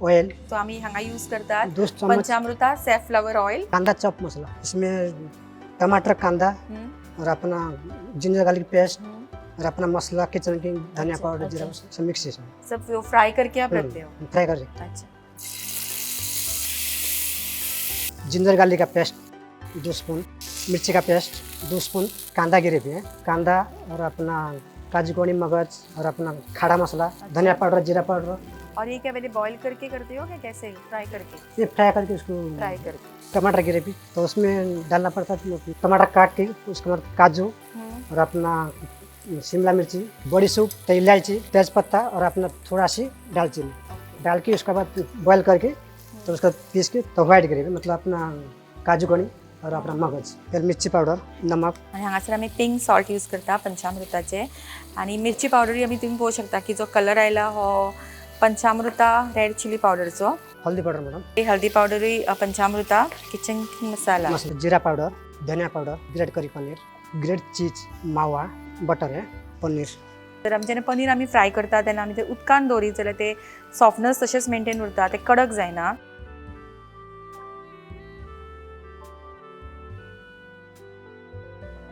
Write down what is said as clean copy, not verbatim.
Oil. So आमी हांगा use करतात 2 चम्मच। पंचामृता सॅफफ्लावर ऑयल। कांदा चॉप मसाला, इसमें टमाटर, कांदा और अपना जिंजर गार्लिक पेस्ट और अपना मसाला, किचन किंग, धनिया पाउडर, जीरा, सब मिक्स है इसमें। सब वो फ्राई करके आप रखते हो? फ्राई कर। जिंजर गार्लिक का पेस्ट 2 स्पून, मिर्ची का पेस्ट 2 स्पून, कांदा ग्रेवी है, कांदा और अपना काजू कड़ी मगज और अपना खड़ा मसाला, धनिया पाउडर, जीरा पाउडर। और ये क्या पहले बॉईल करके करते हो क्या, कैसे, फ्राई करके? ये फ्राई करके उसको। फ्राई करके। टमाटर ग्रेवी तो उसमें डालना पड़ता है टमाटर काट के, उसके बाद काजू और अपना शिमला मिर्ची, बड़ी सूप, इलायची, तेज़पत्ता और अपना थोड़ा सी दालचीनी डाल के, उसके बाद बॉईल करके तो उसका पीस के, तो वाइट ग्रेवी, मतलब अपना काजू कड़ी और अपना मगज, फिर मिर्ची पाउडर, नमक। आनी हांगासर आमी पिंक सॉल्ट यूज करता पंचामृताचे आनी मिरची पावडरूय आमी तुमी पळोवंक शकता की जो कलर आयला हो पंचामृता रेड चिली पावडरचो। हल्दी पाउडर मैडम। हल्दी पावडरूय पंचामृता किचन किंग मसाला। मसाला, जीरा पाउडर, धनिया पाउडर, ग्रेट करी पनीर, ग्रेट चीज, मावा, बटर है, पनीर। तर आमी जेन्ना पनीर आमी फ्राय करता तेन्ना आमी ते उदकान दवरीत जाल्यार ते सॉफ्टनस तशेंच मेंटेन उरता, ते कडक जायना।